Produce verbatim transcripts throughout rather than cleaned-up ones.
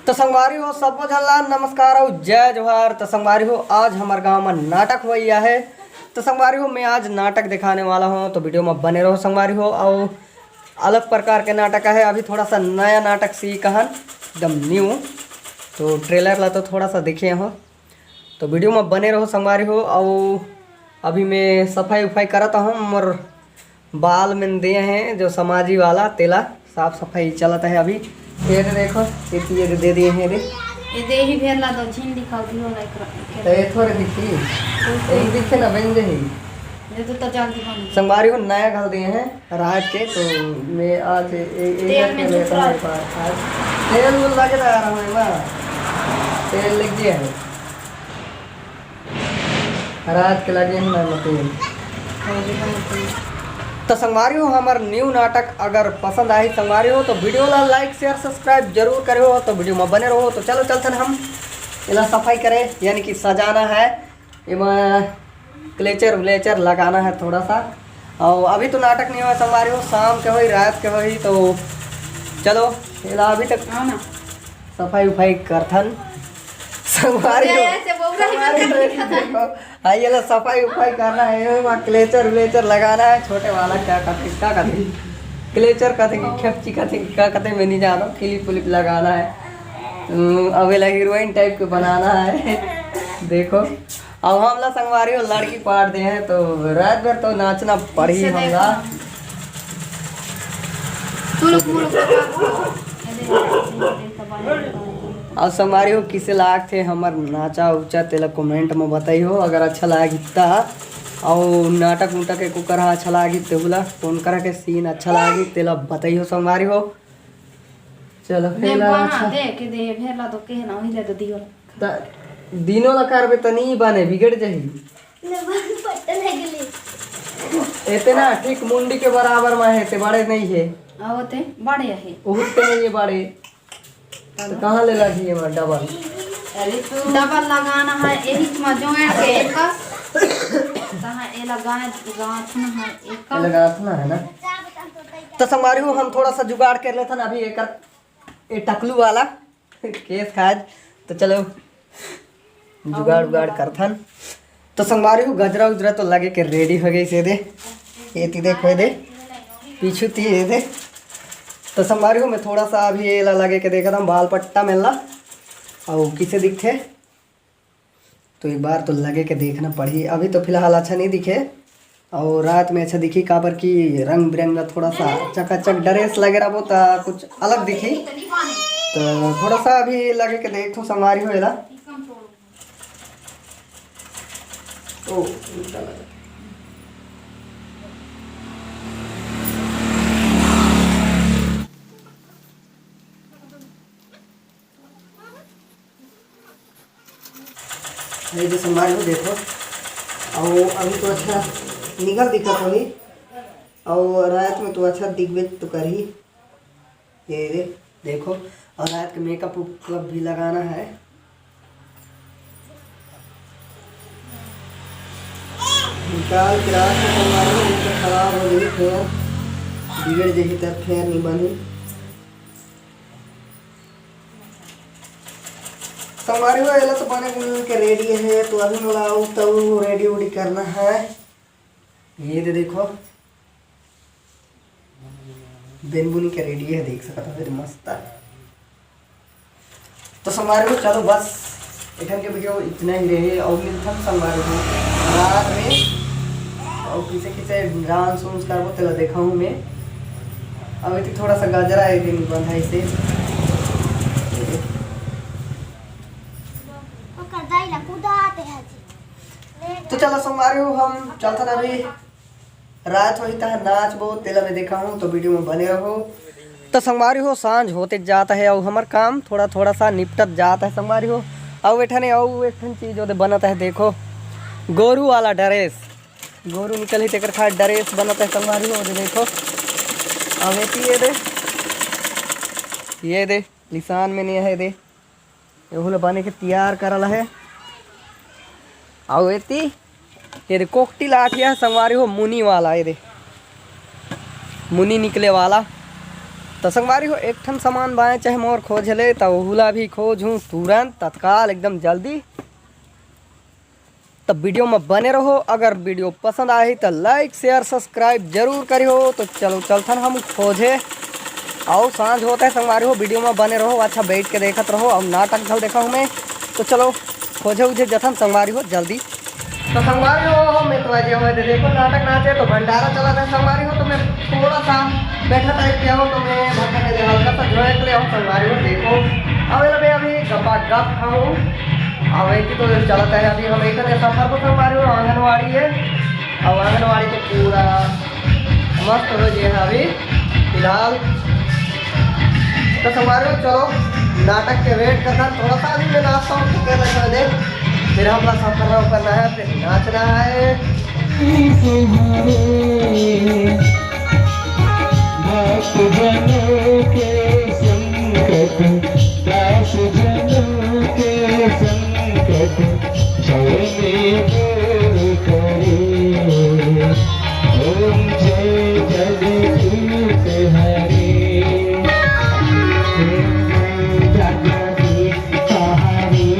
तो संगवारी हो, सबो झन ला नमस्कार अउ जय जोहार। तो संगवारी हो, आज हमर गांव में नाटक होइया है। तो संगवारी हो, मैं आज नाटक दिखाने वाला हूँ, तो वीडियो में बने रहो संगवारी हो। अउ अलग प्रकार के नाटक है, अभी थोड़ा सा नया नाटक सीखा हन, एकदम न्यू। तो ट्रेलर ला तो थोड़ा सा देखे हो, तो वीडियो में बने रहो संगवारी हो। अउ अभी मैं सफाई उफाई करत हूँ, मोर बाल में दे हैं जो समाजी वाला तेला साफ सफाई चलत है अभी। ये दे देखो, ये तो ये दे दिए हैं रे। ये दे ही भेर ला दो, झिन दिखाओ दियो ना एकरा। तो ये थोड़े दिखी, ये दिखे ना बन दे ही। ये तो तजाल दिखाओ। संगवारी हो, नया घल दिए हैं रात के, तो मैं आज ए-, ए-, तेल में लेता हूँ एक बार। आज तेल लगे रहा हूँ मैं, तेल लग गया है। रात के लगे हैं ना मतीन। तो संगवारी हो, हमर न्यू नाटक अगर पसंद आही संगवारी हो, तो वीडियो ला लाइक, शेयर, सब्सक्राइब जरूर करे हो, तो वीडियो में बने रहो। तो चलो चलथन हम एला सफाई करे, यानी कि सजाना है, एमा क्लेचर व्लेचर लगाना है थोड़ा सा। और अभी तो नाटक नहीं हुआ संगवारी हो, शाम के होई, रात के होई, तो चलो एला अभी तक आओ ना। सफाई उफाई करथन संगवारी हो। ऐसे बोल रहे हैं। संगवारी हो, ये देखो, हाँ, ये ला सफाई उफाई करना है, ये मा क्लेचर व्लेचर लगाना है, छोटे वाला क्या कहते, क्या कहते, क्लेचर कहते कि खेपची कहते कि क्या कहते, मैं नहीं जानो, क्लिप उलिप लगाना है। हम्म, अब एला हीरोइन टाइप के बनाना है। देखो, अब हमला संगवारी हो लड़की पाट दे हैं, तो रात भर तो नाचना पड़ी इससे हमला। देखो। तू लोग मुरुक बता। अउ संगवारी हो, किसे लाग थे हमर नाचा उचा, तेला कमेंट में बताई हो, अगर अच्छा लागी ता। अउ नाटक उटक के कुकर हा अच्छा लागी, तेहू ला कोन करा के सीन अच्छा लागी, तेला बताई हो संगवारी हो। चलो, ने फेर बना अच्छा। दे के दे, फेर ला तो के ना, वही ले तो दियो। त दिनो ला करबे त नहीं बने, बिगड़ जाही। ले बन पट्टन है गली। एते ना ठीक मुंडी के बराबर में है, ते बड़े नहीं है। आओ ते बड़े है। उहुत ते नहीं है बड़े। तो कहाँ ले लागी ये डबल? अरे तो डबल लगाना है, यही मा joint के एक। तहाँ ये लगाए, गाँठना है एक। ये लगाथना है ना। तो संगवारी हो, हम थोड़ा सा जुगाड़ कर लेथन अभी एकर, ए टकलू वाला केस खाज। तो चलो जुगाड़ उगाड़ करथन। तो संगवारी हो, गजरा उजरा तो लगे के रेडी हो गई से दे। ये ती देखो, ये दे पीछू ती, ये दे। तो संगवारी हो, मैं थोड़ा सा अभी ये ला लगे के देखत हूँ बाल पट्टा मेला, और किसे दिखथे। तो एक बार तो लगे के देखना पड़ही। अभी तो फिलहाल अच्छा नहीं दिखे, और रात में अच्छा दिखी, काबर कि रंग बिरंगा थोड़ा सा चकाचक ड्रेस लगे रहबो त कुछ अलग दिखी। तो थोड़ा सा अभी लगे के देखो संगवारी हो एला। ओ, उल्टा लगा। ये जो संगवारी हो देखो, और अभी तो अच्छा निकल दिखत होही, और रात में तो अच्छा दिखबे तो करही। ये दे, देखो, और रात के मेकअप उकअप भी लगाना है। निकाल के रात को संगवारी हो, ये तो खराब हो गई फेर, बिगड़ जही तब फेर नहीं बनी। संगवारी हो, एला तो बने बुन के रेडी है, तो अभी मोला अउ तउ रेडी उडी करना है। ये दे देखो, बेनबुनी के रेडी है, देख सकत हो, मस्त। तो संगवारी हो, चलो बस एखन के वीडियो इतना ही रहे, और मिलथन संगवारी हो रात में, और किसे किसे डांस उन्स करबो तेला देखाहूँ मैं। अब इतनी थोड़ा सा गजरा है दिन बंधा इसे। ओकर दाई ला कुदाते हैं जी। तो चलो संगवारी हो, हम चलथन अभी। रात होही तहाँ नाचबो, तेला मैं देखाहूँ, तो वीडियो में बने रहो। तो संगवारी हो, सांझ होते जात है, अउ हमर काम थोड़ा थोड़ा सा निपटत जात है संगवारी हो। अउ एठने अउ एक ठन चीज ओदे बनत है, देखो, गोरू वाला ड्रेस, गोरू निकलही तेकर खार ड्रेस बनत है संगवारी हो, ओदे देखो। अब एती ये दे, ये दे, निशान में नहीं है दे। एहू ला बने के तियार करल हे। अउ एती, ये दे कोकटी लाठी हे संगवारी हो, मुनी वाला, ये दे मुनी निकले वाला। त संगवारी हो, एक ठन सामान बांचे हे मोर खोजे ले, त ओहू ला भी खोजहूँ तुरंत, तत्काल, एकदम जल्दी। त वीडियो में बने रहो। अगर वीडियो पसंद आही त like, share, subscribe जरूर करिहो। त चलो चलथन हम खोजे, अउ सांझ होत हे संगवारी हो, वीडियो में बने रहो, अच्छा बैठ के देखत रहो, अउ नाटक घल देखहूँ मैं। त चलो खोजे उजे जथन संगवारी हो जल्दी। त संगवारी हो, मैं तो आज हवे दे देखो नाटक नाचे, त भंडारा चलत हे संगवारी हो, त मैं थोड़ा सा बैठा टाइप के हूँ, त मैं भक्का के हल्का सा झोंक ले हूँ संगवारी हो। देखो, अबे अबे अभी गपा गप खाऊँ, अबे की तो चलत हे अभी हम एक ठन सफर को संगवारी हो, आंगनवाड़ी हे, अउ आंगनवाड़ी तो पूरा मस्त हो गया है अभी फिलहाल। त संगवारी हो, चलो नाटक के वेट करथन थोड़ा सा, अभी मैं नाचता हूँ, तो कर रखा दे, फिर हम लोग सब करना करना है, फिर नाचना है। भक्त जनों के संकट, दास जनों के संकट, छवि में दूर करे। ओम जय जगदीश हरे। जगदीश हरे।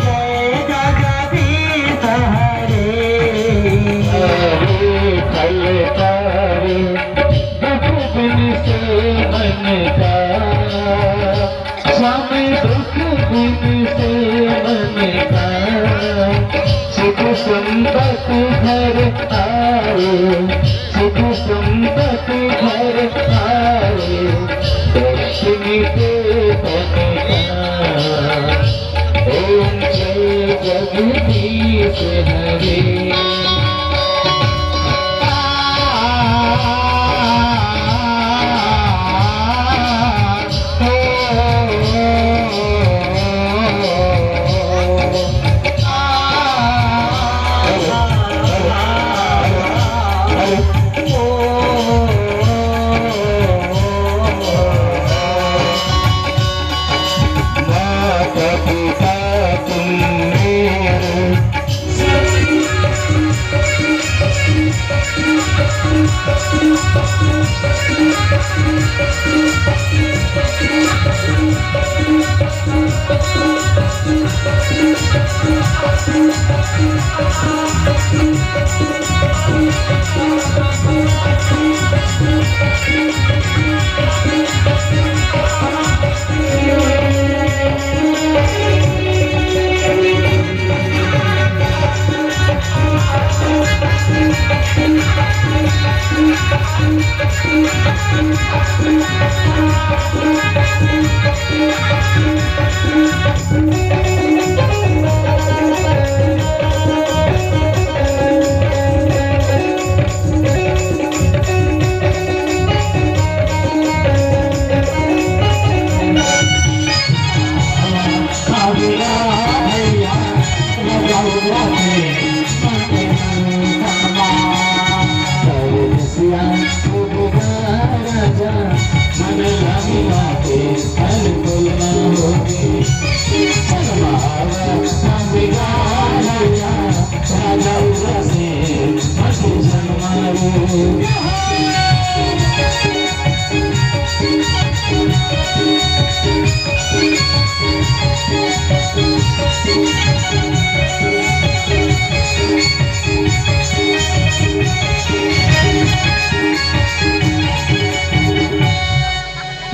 जय जगदीश हरे। हरे कलतारे, दुख बिन से मन का। स्वामी दुख बिन से मन का, सुख संपत्ति घर आए, सुख संपत्ति घर आए, दक्षिण के तन का। ओम जय जगदीश हरे। माता पिता तुम मेरे।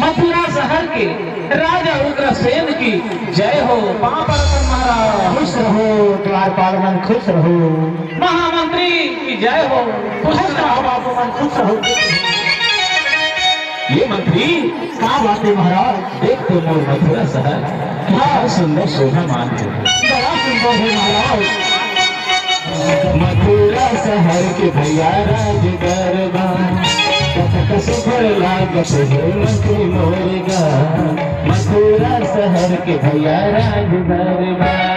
मथुरा शहर के राजा उग्रसेन की जय हो। पाँव परत हन महाराज। खुश रहो, द्वारपाल मन खुश रहो। महामंत्री की जय हो। खुश रहो बाबू मन, खुश रहो। ये मंत्री, का बात है महाराज? देख तो मोर मथुरा शहर, क्या सुंदर शोभामान है। बड़ा सुंदर है महाराज। मथुरा शहर के भैया राज दरबार, कतक सुघर लागत हे मंत्री मोर गाँव। मथुरा शहर के भैया राज दरबार।